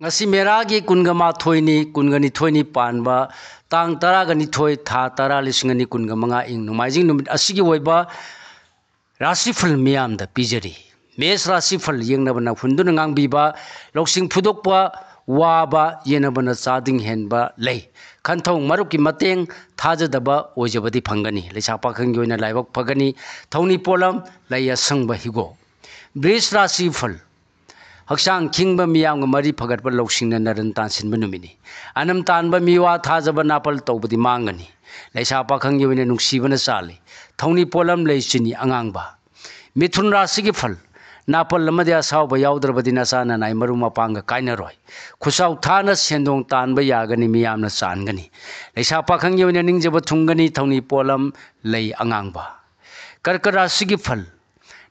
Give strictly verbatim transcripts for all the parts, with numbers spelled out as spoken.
ꯉꯁꯤ ꯃꯦꯔꯥꯒꯤ ꯀꯨꯟꯒ ꯃꯥꯊꯣꯏꯅꯤ, ꯀꯨꯟꯒ ꯅꯤꯊꯣꯏꯅꯤ ꯄꯥꯟꯕ, ꯇꯥꯡ ꯇꯔꯥꯒ ꯅꯤꯊꯣꯏ, ꯊꯥ ꯇꯔꯥ, ꯂꯤꯁꯤꯡ ꯑꯅꯤ ꯀꯨꯟꯒ ꯃꯉꯥ, ꯏꯪ ꯅꯣꯡꯃꯥꯏꯖꯤꯡ ꯅꯨꯃꯤꯠ ꯑꯁꯤꯒꯤ ꯑꯣꯏꯕ ꯔꯥꯁꯤꯐꯜ ꯃꯤꯌꯥꯝꯗ ꯄꯤꯖꯔꯤ꯫ ꯃꯦꯁ ꯔꯥꯁꯤꯐꯜ ꯌꯦꯡꯅꯕꯅ ꯍꯨꯟꯗꯨꯅ ꯉꯥꯡꯕꯤꯕ, ꯂꯧꯁꯤꯡ ꯐꯨꯗꯣꯛꯄ ꯋꯥꯕ, ꯌꯦꯡꯅꯕꯅ ꯆꯥꯗꯤꯡ ꯍꯦꯟꯕ ꯂꯩ꯫ ꯈꯟꯊꯧ ꯃꯔꯨꯞꯀꯤ ꯃꯇꯦꯡ, ꯊꯥꯖꯗꯕ ꯑꯣꯏꯖꯕꯗꯤ ꯐꯪꯒꯅꯤ꯫ ꯂꯩꯁꯥ ꯄꯥꯈꯪꯒꯤ ꯑꯣꯏꯅ ꯂꯥꯏꯕꯛ ꯐꯒꯅꯤ꯫ ꯊꯧꯅꯤ ꯄꯣꯠꯂꯝ, ꯂꯩ ꯑꯁꯪꯕ ꯍꯤꯒꯣꯛ꯫ ꯕ꯭ꯔꯤꯖ ꯔꯥꯁꯤꯐꯜ꯫ ꯍꯛꯆꯥꯡ ꯈꯤꯡꯕ, ꯃꯤꯌꯥꯝꯒ ꯃꯔꯤ ꯐꯒꯠꯄ, ꯂꯧꯁꯤꯡꯅ ꯅꯔꯟ ꯇꯥꯟꯁꯤꯟꯕ ꯅꯨꯃꯤꯠꯅꯤ꯫ ꯑꯅꯝ ꯇꯥꯟꯕ, ꯃꯤꯋꯥ ꯊꯥꯖꯕ, ꯅꯥꯄꯜ ꯇꯧꯕꯗꯤ ꯃꯥꯡꯒꯅꯤ꯫ ꯂꯩꯁꯥ ꯄꯥꯈꯪꯒꯤ ꯑꯣꯏꯅ ꯅꯨꯡꯁꯤꯕꯅ ꯆꯥꯜꯂꯤ꯫ ꯊꯧꯅꯤ ꯄꯣꯠꯂꯝ, ꯂꯩ ꯆꯤꯅꯤ ꯑꯉꯥꯡꯕ꯫ ꯃꯤꯊꯨꯟ ꯔꯥꯁꯤꯒꯤ ꯐꯜ꯫ ꯅꯥꯄꯜ ꯑꯃꯗꯤ ꯑꯁꯥꯎꯕ ꯌꯥꯎꯗ꯭ꯔꯕꯗꯤ ꯅꯆꯥ ꯅꯅꯥꯏ ꯃꯔꯨꯞ ꯃꯄꯥꯡꯒ ꯀꯥꯏꯅꯔꯣꯏ꯫ ꯈꯨꯠꯆꯥꯎ ꯊꯥꯅ ꯁꯦꯟꯗꯣꯡ ꯇꯥꯟꯕ ꯌꯥꯒꯅꯤ, ꯃꯤꯌꯥꯝꯅ ꯆꯥꯟꯒꯅꯤ꯫ ꯂꯩꯁꯥ ꯄꯥꯈꯪꯒꯤ ꯑꯣꯏꯅ ꯅꯤꯡꯖꯕ ꯊꯨꯡꯒꯅꯤ꯫ ꯊꯧꯅꯤ ꯄꯣꯠꯂꯝ, ꯂꯩ ꯑꯉꯥꯡꯕ꯫ ꯀꯔꯀ ꯔꯥꯁꯤꯒꯤ ꯐꯜ꯫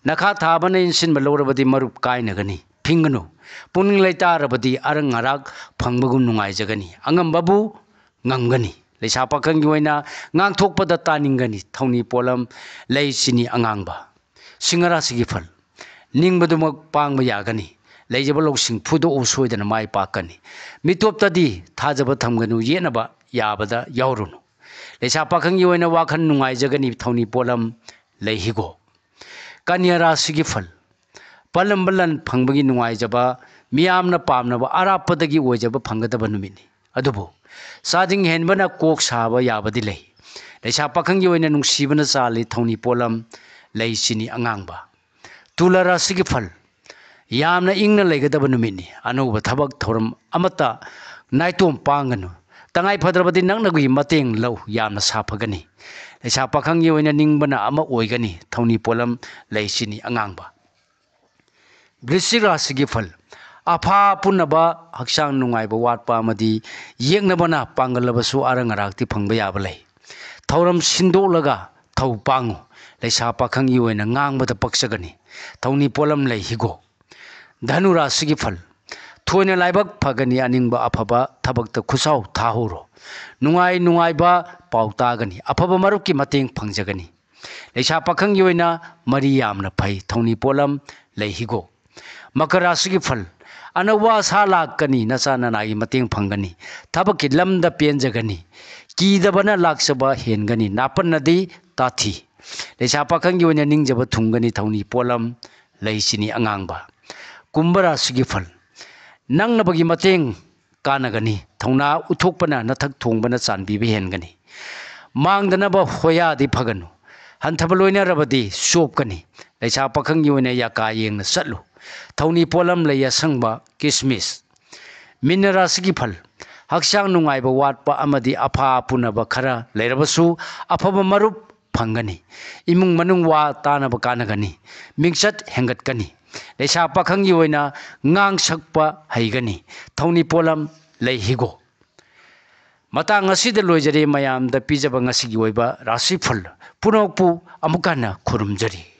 ꯅꯈꯥ ꯊꯥꯕꯅ ꯏꯟꯁꯤꯟꯕ ꯂꯧꯔꯕꯗꯤ ꯃꯔꯨꯞ ꯀꯥꯏꯅꯒꯅꯤ, ꯐꯤꯡꯒꯅꯨ꯫ ꯄꯨꯛꯅꯤꯡ ꯂꯩꯇꯥꯔꯕꯗꯤ ꯑꯔꯪ ꯑꯔꯥꯛ ꯐꯪꯕꯒꯨꯝ ꯅꯨꯡꯉꯥꯏꯖꯒꯅꯤ꯫ ꯑꯉꯝꯕꯕꯨ ꯉꯝꯒꯅꯤ꯫ ꯂꯩꯁꯥ ꯄꯥꯈꯪꯒꯤ ꯑꯣꯏꯅ ꯉꯥꯡꯊꯣꯛꯄꯗ ꯇꯥꯅꯤꯡꯒꯅꯤ꯫ ꯊꯧꯅꯤ ꯄꯣꯠꯂꯝ, ꯂꯩ ꯆꯤꯅꯤ ꯑꯉꯥꯡꯕ꯫ ꯁꯤꯡꯍ ꯔꯥꯁꯤꯒꯤ ꯐꯜ꯫ ꯅꯤꯡꯕꯗꯨꯃꯛ ꯄꯥꯡꯕ ꯌꯥꯒꯅꯤ꯫ ꯂꯩꯖꯕ ꯂꯧꯁꯤꯡ ꯐꯨꯗꯣꯛꯎ, ꯁꯣꯏꯗꯅ ꯃꯥꯏ ꯄꯥꯛꯀꯅꯤ꯫ ꯃꯤꯇꯣꯞꯇꯗꯤ ꯊꯥꯖꯕ ꯊꯝꯒꯅꯨ, ꯌꯦꯠꯅꯕ ꯌꯥꯕꯗ ꯌꯥꯎꯔꯨꯅꯨ꯫ ꯂꯩꯁꯥ ꯄꯥꯈꯪꯒꯤ ꯑꯣꯏꯅ ꯋꯥꯈꯜ ꯅꯨꯡꯉꯥꯏꯖꯒꯅꯤ꯫ ꯊꯧꯅꯤ ꯄꯣꯠꯂꯝ, ꯂꯩ ꯍꯤꯒꯣꯛ꯫ ꯀꯟꯌꯥ ꯔꯥꯁꯤꯒꯤ ꯐꯜ꯫ ꯄꯜꯂꯝꯕ ꯂꯟ ꯐꯪꯕꯒꯤ ꯅꯨꯡꯉꯥꯏꯖꯕ, ꯃꯤꯌꯥꯝꯅ ꯄꯥꯝꯅꯕ ꯑꯔꯥꯞꯄꯗꯒꯤ ꯑꯣꯏꯖꯕ ꯐꯪꯒꯗꯕ ꯅꯨꯃꯤꯠꯅꯤ꯫ ꯑꯗꯨꯕꯨ ꯆꯥꯗꯤꯡ ꯍꯦꯟꯕꯅ ꯀꯣꯛ ꯁꯥꯕ ꯌꯥꯕꯗꯤ ꯂꯩ꯫ ꯂꯩꯁꯥ ꯄꯥꯈꯪꯒꯤ ꯑꯣꯏꯅ ꯅꯨꯡꯁꯤꯕꯅ ꯆꯥꯜꯂꯤ꯫ ꯊꯧꯅꯤ ꯄꯣꯠꯂꯝ, ꯂꯩ ꯆꯤꯅꯤ ꯑꯉꯥꯡꯕ꯫ ꯇꯨꯂꯥ ꯔꯥꯁꯤꯒꯤ ꯐꯜ꯫ ꯌꯥꯝꯅ ꯏꯪꯅ ꯂꯩꯒꯗꯕ ꯅꯨꯃꯤꯠꯅꯤ꯫ ꯑꯅꯧꯕ ꯊꯕꯛ ꯊꯧꯔꯝ ꯑꯃꯠꯇ ꯅꯥꯏꯇꯣꯝ ꯄꯥꯡꯒꯅꯨ꯫ ꯇꯉꯥꯏ ꯐꯗ꯭ꯔꯕꯗꯤ ꯅꯛꯅꯕꯒꯤ ꯃꯇꯦꯡ ꯂꯧ꯫ ꯌꯥꯝꯅ ꯁꯥꯐꯒꯅꯤ꯫ ꯂꯩꯁꯥ ꯄꯥꯈꯪꯒꯤ ꯑꯣꯏꯅ ꯅꯤꯡꯕꯅ ꯑꯃ ꯑꯣꯏꯒꯅꯤ꯫ ꯊꯧꯅꯤ ꯄꯣꯠꯂꯝ, ꯂꯩ ꯆꯤꯅꯤ ꯑꯉꯥꯡꯕ꯫ ꯕ꯭ꯔꯤꯁꯤꯛ ꯔꯥꯁꯤꯒꯤ ꯐꯜ꯫ ꯑꯐꯥ ꯄꯨꯟꯅꯕ, ꯍꯛꯆꯥꯡ ꯅꯨꯡꯉꯥꯏꯕ ꯋꯥꯠꯄ ꯑꯃꯗꯤ ꯌꯦꯛꯅꯕꯅ ꯄꯥꯡꯒꯜꯂꯕꯁꯨ ꯑꯔꯪ ꯑꯔꯥꯛꯇꯤ ꯐꯪꯕ ꯌꯥꯕ ꯂꯩ꯫ ꯊꯧꯔꯝ ꯁꯤꯟꯗꯣꯛꯂꯒ ꯊꯧ ꯄꯥꯡꯉꯨ꯫ ꯂꯩꯁꯥ ꯄꯥꯈꯪꯒꯤ ꯑꯣꯏꯅ ꯉꯥꯡꯕꯗ ꯄꯛꯆꯒꯅꯤ꯫ ꯊꯧꯅꯤ ꯄꯣꯠꯂꯝ, ꯂꯩ ꯍꯤꯒꯣꯛ꯫ ꯙꯅꯨ ꯔꯥꯁꯤꯒꯤ ꯐꯜ꯫ ꯊꯣꯏꯅ ꯂꯥꯏꯕꯛ ꯐꯒꯅꯤ꯫ ꯑꯅꯤꯡꯕ ꯑꯐꯕ ꯊꯕꯛꯇ ꯈꯨꯠꯁꯥꯎ ꯊꯥꯍꯧꯔꯣ꯫ ꯅꯨꯡꯉꯥꯏ ꯅꯨꯡꯉꯥꯏꯕ ꯄꯥꯎ ꯇꯥꯒꯅꯤ꯫ ꯑꯐꯕ ꯃꯔꯨꯞꯀꯤ ꯃꯇꯦꯡ ꯐꯪꯖꯒꯅꯤ꯫ ꯂꯩꯁꯥ ꯄꯥꯈꯪꯒꯤ ꯑꯣꯏꯅ ꯃꯔꯤ ꯌꯥꯝꯅ ꯐꯩ꯫ ꯊꯧꯅꯤ ꯄꯣꯠꯂꯝ, ꯂꯩ ꯍꯤꯒꯣꯛ꯫ ꯃꯀꯔ ꯔꯥꯁꯤꯒꯤ ꯐꯜ꯫ ꯑꯅꯧꯕ ꯑꯁꯥ ꯂꯥꯛꯀꯅꯤ, ꯅꯆꯥ ꯅꯅꯥꯒꯤ ꯃꯇꯦꯡ ꯐꯪꯒꯅꯤ, ꯊꯕꯛꯀꯤ ꯂꯝꯗ ꯄꯦꯟꯖꯒꯅꯤ, ꯀꯤꯗꯕꯅ ꯂꯥꯛꯆꯕ ꯍꯦꯟꯒꯅꯤ, ꯅꯥꯄꯟꯅꯗꯤ ꯇꯥꯊꯤ꯫ ꯂꯩꯁꯥ ꯄꯥꯈꯪꯒꯤ ꯑꯣꯏꯅ ꯅꯤꯡꯖꯕ ꯊꯨꯡꯒꯅꯤ, ꯊꯧꯅꯤ ꯄꯣꯠꯂꯝ ꯂꯩ ꯆꯤꯅꯤ ꯑꯉꯥꯡꯕ꯫ ꯀꯨꯝꯚ ꯔꯥꯁꯤꯒꯤ ꯐꯜ꯫ ꯅꯪꯅꯕꯒꯤ ꯃꯇꯦꯡ ꯀꯥꯟꯅꯒꯅꯤ, ꯊꯧꯅꯥ ꯎꯠꯊꯣꯛꯄꯅ ꯅꯊꯛ ꯊꯣꯡꯕꯅ ꯆꯥꯟꯕꯤꯕ ꯍꯦꯟꯒꯅꯤ꯫ ꯃꯥꯡꯗꯅꯕ ꯍꯣꯌꯥꯗꯤ ꯐꯒꯅꯨ, ꯍꯟꯊꯕ ꯂꯣꯏꯅꯔꯕꯗꯤ ꯆꯣꯞꯀꯅꯤ꯫ ꯂꯩꯁꯥ ꯄꯥꯈꯪꯒꯤ ꯑꯣꯏꯅ ꯌꯥꯀꯥ ꯌꯦꯡꯅ ꯆꯠꯂꯨ, ꯊꯧꯅꯤ ꯄꯣꯠꯂꯝ ꯂꯩ ꯑꯁꯪꯕ ꯀꯤꯁꯃꯤꯁ꯫ ꯃꯤꯟꯅ ꯔꯥꯁꯤꯒꯤ ꯐꯜ꯫ ꯍꯛꯆꯥꯡ ꯅꯨꯡꯉꯥꯏꯕ ꯋꯥꯠꯄ ꯑꯃꯗꯤ ꯑꯐꯥ ꯄꯨꯅꯕ ꯈꯔ ꯂꯩꯔꯕꯁꯨ ꯑꯐꯕ ꯃꯔꯨꯞ ꯐꯪꯒꯅꯤ꯫ ꯏꯃꯨꯡ ꯃꯅꯨꯡ ꯋꯥ ꯇꯥꯅꯕ ꯀꯥꯟꯅꯒꯅꯤ, ꯃꯤꯡꯆꯠ ꯍꯦꯟꯒꯠꯀꯅꯤ꯫ ꯂꯩꯁꯥ ꯄꯥꯈꯪꯒꯤ ꯑꯣꯏꯅ ꯉꯥꯡ ꯁꯛꯄ ꯍꯩꯒꯅꯤ, ꯊꯧꯅꯤ ꯄꯣꯠꯂꯝ ꯂꯩ ꯍꯤꯒꯣꯛ꯫ ꯃꯇꯥꯡ ꯑꯁꯤꯗ ꯂꯣꯏꯖꯔꯦ ꯃꯌꯥꯝꯗ ꯄꯤꯖꯕ ꯉꯁꯤꯒꯤ ꯑꯣꯏꯕ ꯔꯥꯁꯤꯐꯜ ꯄꯨꯝꯅꯃꯛꯄꯨ ꯑꯃꯨꯛ ꯍꯟꯅ ꯈꯨꯔꯨꯝꯖꯔꯤ꯫